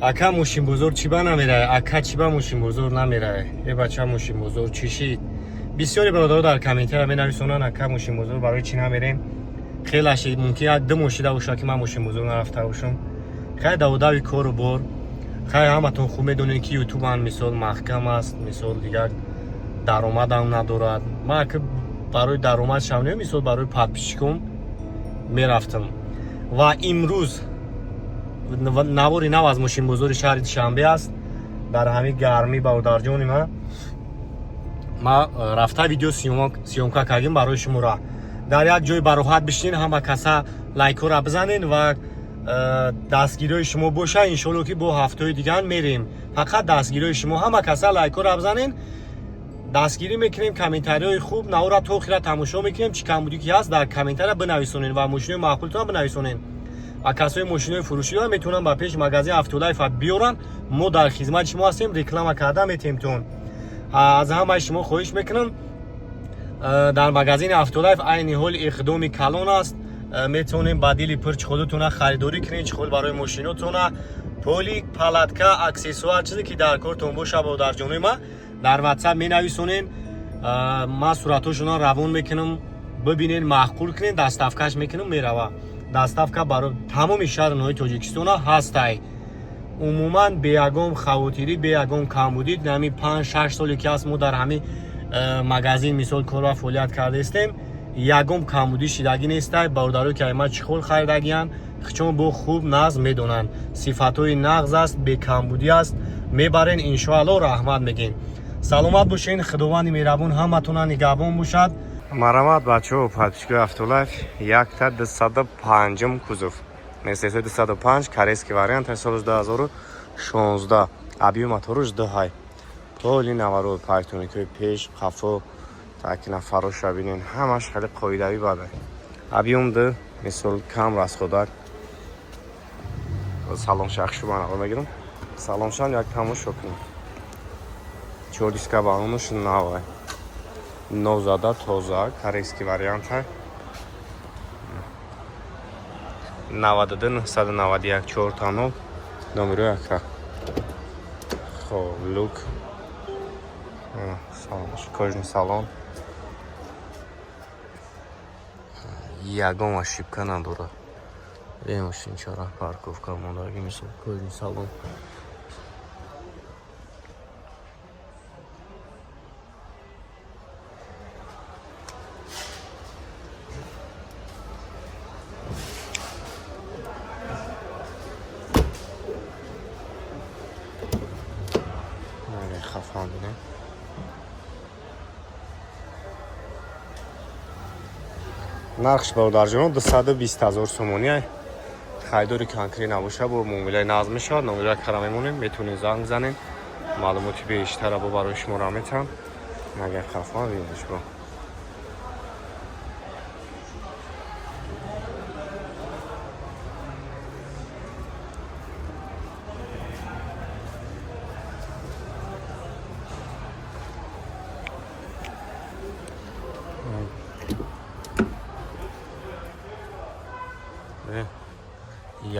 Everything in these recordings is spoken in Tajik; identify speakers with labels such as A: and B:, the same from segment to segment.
A: Ака, мошинбозор чӣ ба намерай? Ака, чӣ ба мошинбозор намерай? Э, бача, мошинбозор чӣ шид? Бисёре бародаро дар комментария менависонанд: ака, мошинбозор барои чӣ намерем? Хеле шид, мумкин як ду моҳ шида бошад, ки ман мошинбозор нарафта бошам. Хай, даводави кору бор. Хай, ҳаматон хуб медонед, ки ютубам, мисол, маҳкам аст, мисол, дигар даромадам надорад. Ман ки барои даромад шав не, мисол, барои подписчиком мерафтам. Ва имрӯз навори нав аз мошинбозори шаҳри Душанбе аст. Дар ҳамин гармӣ, бародарҷони ман, ма рафта видео съёмка кардем барои шуморо. Дар як ҷои бароҳат бишинед, ҳама каса лайкҳоро бизанед ва дастгириҳои шумо боша, иншоалло, ки бо ҳафтаҳои дигар мерем. Фақат дастгириҳои шумо, ҳама каса лайкҳоро бизанед, дастгирӣ мекунем. Комментариҳои хуб, навора то охира тамошо мекунем. Чӣ камбудӣ ки ҳаст, дар комментария бинависонед ва мошинои маъқултон бинависонед. Ва касои мошинои фурӯшӣ доранд, метавонанд ба пеши магазин Автолайфа биёранд. Мо дар хизмати шумо ҳастем, реклама карда метемтон. Аз ҳамаи шумо хоҳиш мекунам, дар магазини Автолайф айни ҳол иқдоми калон аст. Метавонем ба дили пур чехолотона харидорӣ кунем, чехол барои мошинотона, полик, палатка, аксессуар, чизе ки дар кортон боша, бародарҷонои ма, дар ватсап менависонен, ман суратҳошона равон мекунам, бибинен, маъқул кунен, доставкаш мекунам, мерава. Доставка барои тамоми шаҳру ноҳияи Тоҷикистона ҳастай. Умуман бе ягон хавотирӣ, бе ягон камбудӣ. Ҳамин 5-6 соле ки ҳаст, мо дар ҳамин магазин, мисол, кор ва фаъолият кардаистем, ягон камбудӣ шидагӣ нестай. Бародарое ки ай чехол харидагиянд, чон бо хуб нағз медонанд, сифатҳои нағз аст, бекамбудӣ аст. Мебарен, иншоалло, раҳмат мегӯем. Саломат бошен, Худованди меҳрабон ҳаматона нигаҳбон бошад. Марамат, бачаҳо, подписчикои Автолайф, якта 205-ум кузов Мерседес 205, корейский вариант, соли 2016, объём моторуш 2 ҳай, поли наворот, парктроникҳои пеш, қафо, таки нафароша бинен, ҳамаш хеле қоидавӣ бада. Объём ду, мисол, кам расходак. Салон шахшу ман мегирам, салоншам як тамошо кунем. Чор диска балонуш навай, нозада, тоза, корейский вариант. 92 991 4 0 номеро яка. Хоб, люк, кожаный салон, ягон ошибка надорад. Е, мошинчара парковка мондаги, мисол, кожаный салон. Хафан бинем. Нархш, бародарҷонон, 220 000 сомонӣ. Харидори конкрет набоша, бо муомилаи нағз мешавад. Номера кара мемонем, метавонед занг занем, маълумоти бештара бо барои шуморо метавам. Агар хафан бинеш бо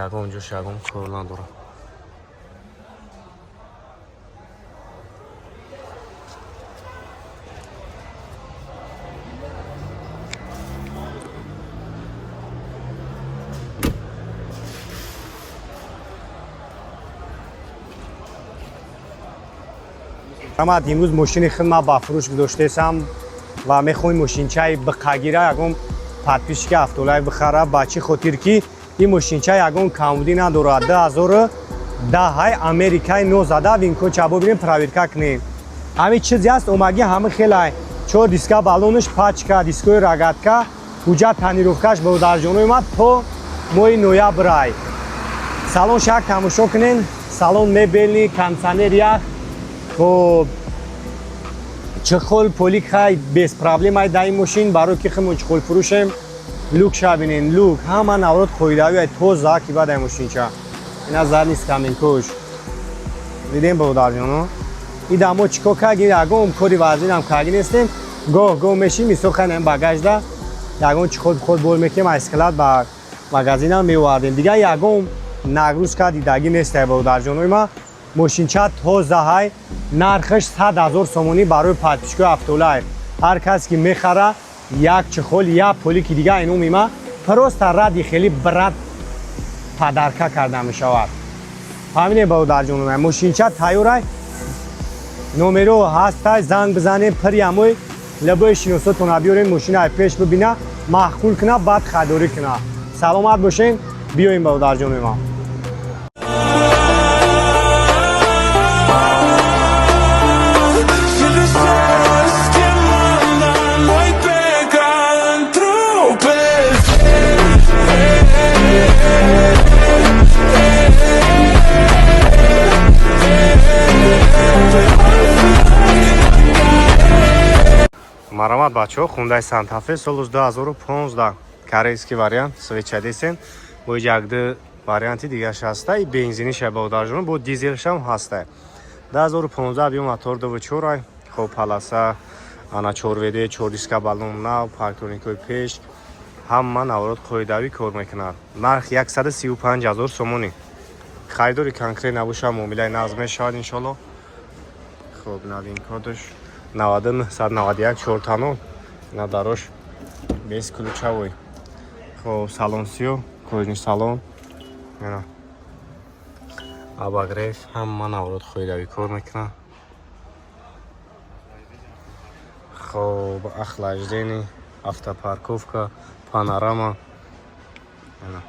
A: ягон ҷош ягон кор надорам. Рамад, имрӯз мошини худ ман ба фурӯш гузоштесам ва мехоҳем мошинчаи биқагира ягон подписчики Автолайф бихара. Ба чӣ хотир ки ин мошинча ягон камбудӣ надорад. 2010, Америкаи нозада, винкод чабо бирем, проверка кунем. Ҳамин чизе аст, омагӣ ҳама хелай. Чор диска балонаш пачка, дискои рогатка, ҳуҷҷат тонировкаш, бародарҷонои ман, то моҳи ноябрай. Салон шак тамошо кунен, салон мебельный, кондиционер ях. Хоб, чехол, полик хай, без проблем ай дар ин мошин, барои ки химон чехол фурӯшем. Люк ша бинен, люк ҳама наворот қоидави ай, тоза ки баъд ай мошинча. Ина задний скамейкош дидем, бародарҷоно. И дамо чӣ кор кардем? Ягон кори вазинам карди нестем. Гоҳ гоҳ мешим, мисол, хайнам багажда ягон чехол худ бор мекунем, аз склад ба магазинам меовардем. Дигар ягон Нагрузка дидагӣ нестай, бародарҷонои ма. Мошинча тозаҳай, нархаш 100 000 сомонӣ барои подписчикои Автолайф. Ҳар кас ки мехара, як чехол, як полики дига инуми ма просто ради хели брат подарка карда мешавад. Фаҳмидем, бародарҷонои? Мошинча тайёрай, номеро ҳастай, занг бизанем. Пири ҳамои лабои шиносотона биёрем, мошина пеш бибина, маъқул куна, баъд харидорӣ куна. Саломат бошен, биёем, бародарҷонои ман.
B: Si tú sabes que manda, no hay pecado en tu perfil.
A: Марамат, бачаҳо, Хундай Сантафе, соли 2015, корейский вариант, свеча десен, бо якду варианти дигараш ҳаста. И бензиниша, бародарҷон, бо дизелшам ҳаста. 2015 биё, мотор 2.4. Хоб, полоса ана 4 WD, 4 диска, баллон нав, парктроникҳои пеш, ҳама наворот қоидавӣ кор мекунад. Нарх 135 ҳазор сомонӣ. Харидори конкрет набоша, муомилаи нағз мешавад, иншолло. Хоб, на VIN-кодаш 9991 4 0, на дарош бесключевой. Хоб, салон сиё, кожаный салон, ана обогрев, ҳама наворот қоидавӣ кор мекунад. Хоб, охлаждение, автопарковка, панорама, ана.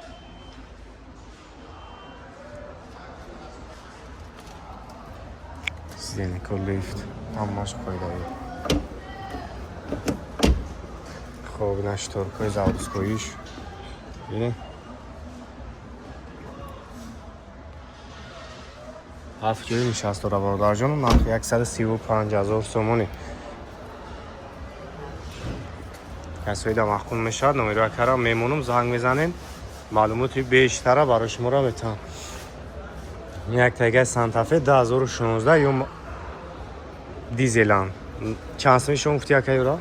A: Сиденье, лифт, ҳамаш қоидавӣ. Хоб, ина шторкҳои заводскоиш, бинед. Ҳафт ҷои нишаст дора, бародарҷон. Нарх 135 ҳазор сомонӣ. Касоида маъқул мешавад, номероя кара мемонам, занг мезанем, маълумоти бештара барои шуморо метавам. Як тайгаи Сантафе 2016 ё дизелан. Чанд сомӣ шумо гуфти, ака юра?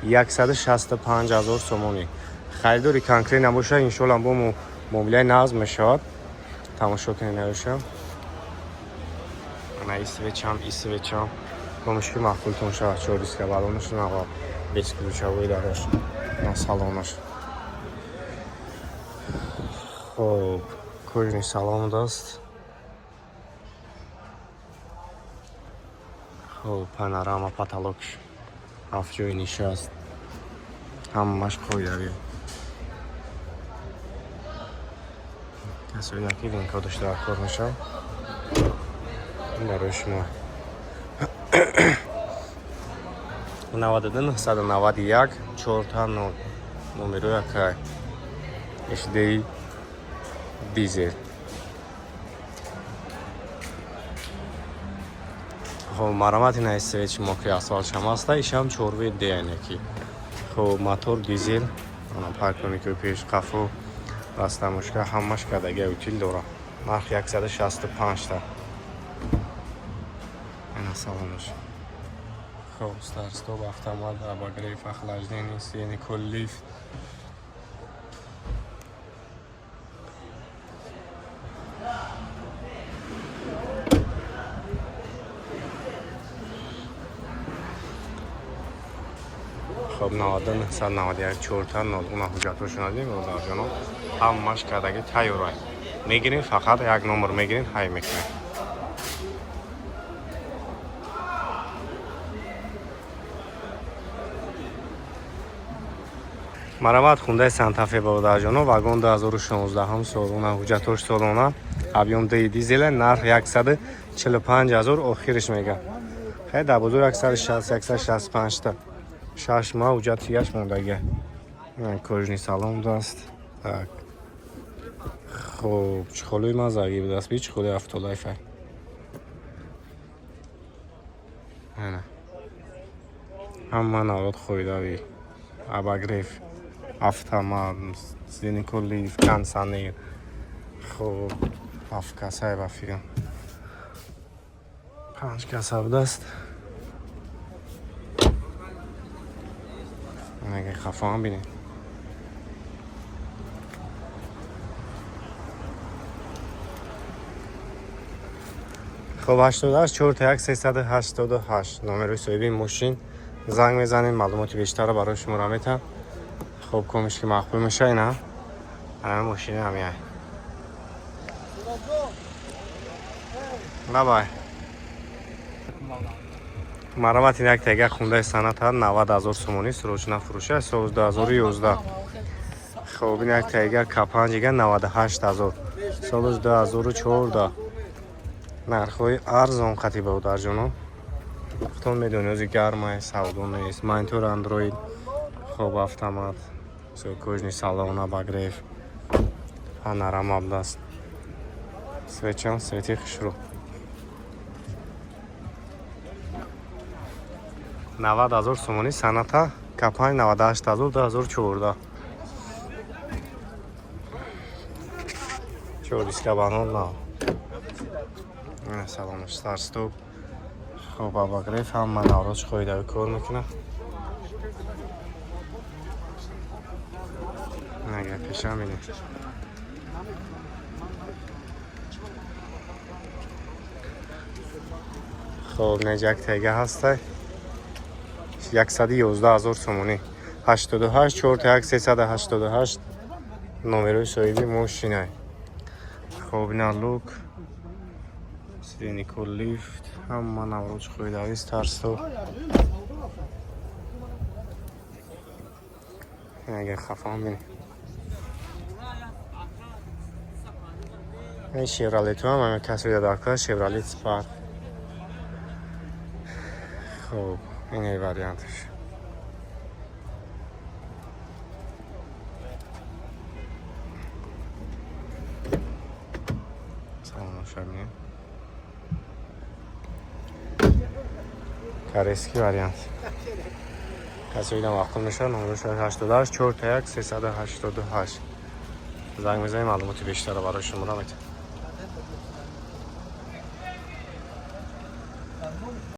A: 165 ҳазор сомонӣ. Харидори конкрет набошад, иншоалло, бо муомилаи нағз мешавад. Тамошо кунед, наёша. Ана и свечам, и свечам комишки маъқултон шавад. Чор диска, балонаш нава, бесключевой дарош, на салонаш. Хоб, кожаный салон даст. Хоб, панорама, потолокш, ҳафт ҷои нишаст, ҳамаш қоидавӣ. Касоида ки VIN-кодаш дар кор мешавад, ин барои шумо. 92 991 4 0 номерои акай. HDI дизел. Хоб, марамат, ина свечи, мокрый асфалтшам аста. Ишам 4 WD яъне. Хоб, мотор дизел, ана парктроникои пеш, қафо, растамошка, ҳамаш кардагия, утил дора. Нарх 165 та. Ина салонаш. Хоб, старт стоп, автомат, обогрев, охлаждение сидений, лифт. Хоб, 9991 4 0. Уна ҳуҷҷатҳошо надидем, бародарҷоно, ҳамаш кардаги, тайёрай. Мегирем, фақат як номер мегирем, ҳай мекунем. Марамат, Хундаи Сантафе, бародарҷоно, вагон, 2016 сол, уна ҳуҷҷатҳош солона, объём ди дизела. Нарх 145 ҳазор охириш мега. Хай, дар бозор 160, 165 та. 6 моҳ ҳуҷҷатияш мондагия. Кожаный салон даст. Так, хоб, чехолои мазаги будаст, би чехолои Автолайфа. Ана ҳама наворот қоидави, обогрев, автомат, сиденье, лифт, кондиционер. Хоб, ҳафт касай, ба фикрам, панҷ каса будаст. Анаги хафоам бинед. Хоб, 88 4 1 388 номерои соҳиби мошин. Занг мезанем, маълумоти бештарро барои шуморо метам. Хоб, комиш ки мақбул меша, ина ҳама мошини ҳамияй. Лабай, марамат. Ин як тега Хундай Соната, 90 000 сомонӣ, срочно фурӯша, соли 2011. Хоб, ин як тега К5, 98 000, соли 2014. Нархҳои арзон қати, бародарҷоно. Худтон медонӣ, ози гармай, савдо нест. Монитор Андроид, хоб, автомат, кожаный салон, обогрев, панорама будаст, свечам свети хушрӯ. 90 000 сомонӣ Соната К5, 98 000, 2014. Чор диска банон нав. Салонаш старт-стоп, хоб, обогрев, ҳама навроз қоидави кор мекунад. Агар пешам бинем. Хоб, неҷа як тега ҳастай, 111 000 сомонӣ, 88 4 1 388 номерои соҳиби мошинай. Хоб, ина люк, сиденье, лифт, ҳама навроз қоидави, старт-стоп. Агар хафам бинем. Ин Шевролету ҳам ҳама касри дар, Шевролет Спарк. Хоб, ин варианташ. Салом, шабне. Корейский вариант. Касои мақул мешавад, номераш 88 4 1 388. Занг мезанем, маълумоти бештарро барои шумо метавонем.